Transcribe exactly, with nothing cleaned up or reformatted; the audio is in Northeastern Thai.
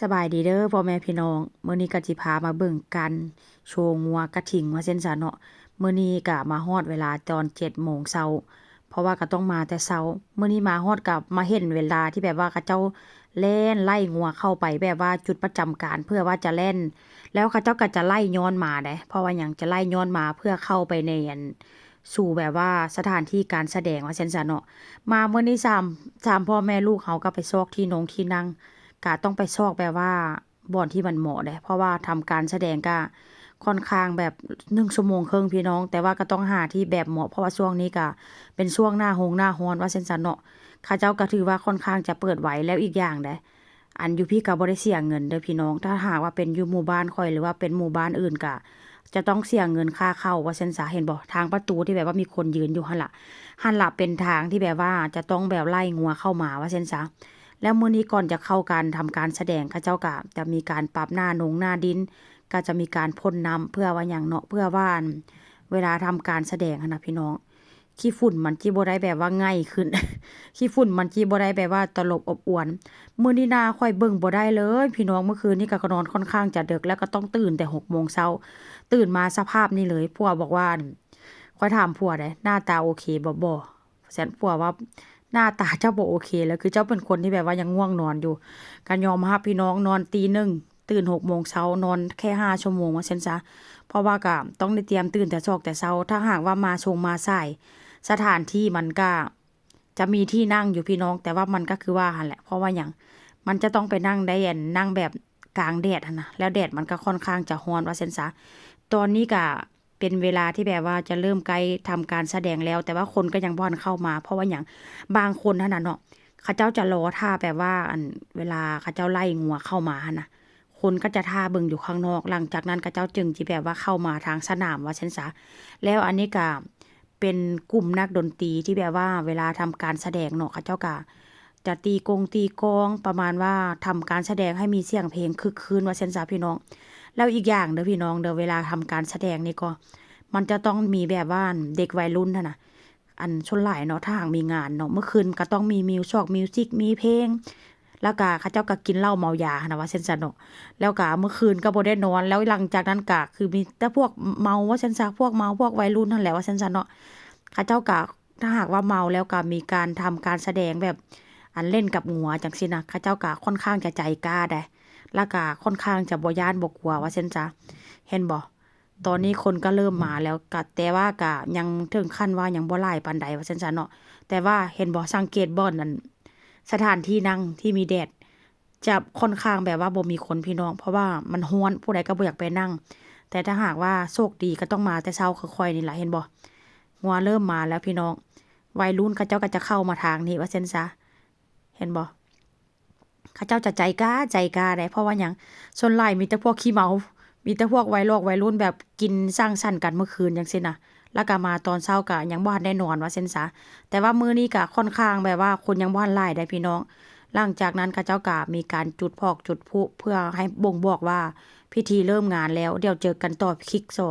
สบายดีเด้อพ่อแม่พี่น้อง มื้อนี้ก็สิพามาเบิ่งการโชว์งัวกระทิงว่าซั่นซะเนาะ มื้อนี้ก็มาฮอดเวลาตอนเจ็ดโมงเช้า เพราะว่าก็ต้องมาแต่เช้า มื้อนี้มาฮอดก็มาเห็นเวลาที่แบบว่าเขาเจ้าแล่นไล่งัวเข้าไปแบบว่าจุดประจำการ เพื่อว่าจะแล่น แล้วเขาเจ้าก็จะไล่ย้อนมาเด้ เพราะว่าหยังจะไล่ย้อนมาเพื่อเข้าไปในอัน สู่แบบว่าสถานที่การแสดงว่าซั่นซะเนาะ มามื้อนี้สาม สามพ่อแม่ลูกเฮาก็ไปซอกที่นงที่นั่ง ก็ต้องไปซอกแบบว่าบ่อนที่มันเหมาะเด้ เพราะว่าทำการแสดงก็ค่อนข้างแบบหนึ่งชั่วโมงครึ่งพี่น้อง แต่ว่าก็ต้องหาที่แบบเหมาะ เพราะว่าช่วงนี้ก็เป็นช่วงหน้าฮงหน้าร้อนว่าซั่นซะเนาะ เขาเจ้าก็ถือว่าค่อนข้างจะเปิดไว แล้วอีกอย่างเด้ อันอยู่พี้ก็บ่ได้เสียเงินเด้อพี่น้อง ถ้าหากว่าเป็นอยู่หมู่บ้านข้อย หรือว่าเป็นหมู่บ้านอื่นก็จะต้องเสียเงินค่าเข้าว่าซั่นซะ เห็นบ่ ทางประตูที่แบบว่ามีคนยืนอยู่หั่นล่ะ หั่นล่ะเป็นทางที่แบบว่าจะต้องแบบไล่งัวเข้ามาว่าซั่นซะ แล้วมื้อนี้ก่อนจะเข้าการทำการแสดง เขาเจ้าก็จะมีการปรับหน้านงหน้าดิน ก็จะมีการพ่นน้ำ เพื่อว่าหยังเนาะ เพื่อว่า อัน เวลาทำการแสดงหั้นน่ะพี่น้อง ขี้ฝุ่นมันจิบ่ได้แบบว่าง่ายขึ้น ขี้ฝุ่นมันจิบ่ได้แบบว่าตลบอบอวล มื้อนี้หน้าข้อยเบิ่งบ่ได้เลยพี่น้อง เมื่อคืนนี้ก็นอนค่อนข้างจะดึก แล้วก็ต้องตื่นแต่หกโมงเช้า ตื่นมาสภาพนี้เลย ผัวบอกว่า ข้อยถามผัวเด้ "หน้าตาโอเคบ่" บ่ ซั้น ผัวว่า "หน้าตาเจ้าบ่โอเคแล้ว คือเจ้าเป็นคนที่แบบว่ายังง่วงนอนอยู่" ก็ยอมรับพี่น้อง นอนตีหนึ่ง ตื่นหกโมงเช้า นอนแค่ห้าชั่วโมงว่าซั่นซะ เพราะว่าก็ต้องได้เตรียมตื่นแต่ซอกแต่เช้า ถ้าหากว่ามาซงมาสาย สถานที่มันก็จะมีที่นั่งอยู่พี่น้อง แต่ว่ามันก็คือว่าหั่นแหละ เพราะว่าหยัง มันจะต้องไปนั่งได้ อัน นั่งแบบกลางแดดหั้นนะ แล้วแดดมันก็ค่อนข้างจะร้อนว่าซั่นซะ ตอนนี้ก็เป็นเวลาที่แบบว่าจะเริ่มใกล้ทำการแสดงแล้ว แต่ว่าคนก็ยังบ่ทันเข้ามา เพราะว่าหยัง บางคนหั้นน่ะเนาะ เขาเจ้าจะรอท่าแบบว่า อัน เวลาเขาเจ้าไล่งัวเข้ามาหั้นนะ คนก็จะท่าเบิ่งอยู่ข้างนอก หลังจากนั้นเขาเจ้าจึงสิแบบว่าเข้ามาทางสนามว่าซั่นซะ แล้วอันนี้ก็เป็นกลุ่มนักดนตรีที่แบบว่าเวลาทำการแสดงเนาะ เขาเจ้าก็จะตีกงตีกลอง ประมาณว่าทำการแสดงให้มีเสียงเพลงคึกคืนว่าซั่นซะพี่น้อง แล้วอีกอย่างเด้อพี่น้องเด้อ เวลาทำการแสดงนี่ก็ มันจะต้องมีแบบว่าเด็กวัยรุ่นหั้นนะ อันส่วนหลายเนาะ ถ้าหากมีงานเนาะ เมื่อคืนก็ต้องมีมิวซอกมิวสิก มีเพลง แล้วก็เขาเจ้าก็กินเหล้าเมายาหั้นนะว่าซั่นซะเนาะ แล้วก็เมื่อคืนก็บ่ได้นอน แล้วหลังจากนั้นก็คือมีแต่พวกเมาว่าซั่นซะ พวกเมา พวกวัยรุ่นหั้นแหละว่าซั่นซะเนาะ เขาเจ้าก็ ถ้าหากว่าเมาแล้วก็มีการทำการแสดงแบบ อันเล่นกับงัวจั่งซี้นะ เขาเจ้าก็ค่อนข้างจะใจกล้าเด้ แล้วก็ค่อนข้างจะบ่ย้านบ่กลัวว่าซั่นซะ เห็นบ่ ตอนนี้คนก็เริ่มมาแล้ว ก็ แต่ว่าก็ยังถึงขั้นว่ายังบ่หลายปานใดว่าซั่นซะเนาะ แต่ว่าเห็นบ่ สังเกตบ่อน อัน สถานที่นั่งที่มีแดด จะค่อนข้างแบบว่าบ่มีคนพี่น้อง เพราะว่ามันร้อน ผู้ใดก็บ่อยากไปนั่ง แต่ถ้าหากว่าโชคดีก็ต้องมาแต่เช้าคือข้อยนี่ล่ะ เห็นบ่ งัวเริ่มมาแล้วพี่น้อง วัยรุ่นเขาเจ้าก็จะเข้ามาทางนี้ว่าซั่นซะ เห็นบ่ เขาเจ้าจะใจกล้า ใจกล้าเด้ เพราะว่าหยัง ส่วนหลายมีแต่พวกขี้เมา มีแต่พวกวัยลอกวัยรุ่นแบบกินสังสรรค์กันเมื่อคืนจั่งซี้นะ แล้วก็มาตอนเช้าก็ยังบ่ทันได้นอนว่าซั่นซะ แต่ว่ามื้อนี้ก็ค่อนข้างแบบว่าคนยังบ่ทันหลายเด้พี่น้อง หลังจากนั้นเขาเจ้าก็มีการจุดพอกจุดพลุ เพื่อให้บ่งบอกว่าพิธีเริ่มงานแล้ว เดี๋ยวเจอกันต่อคลิปสอง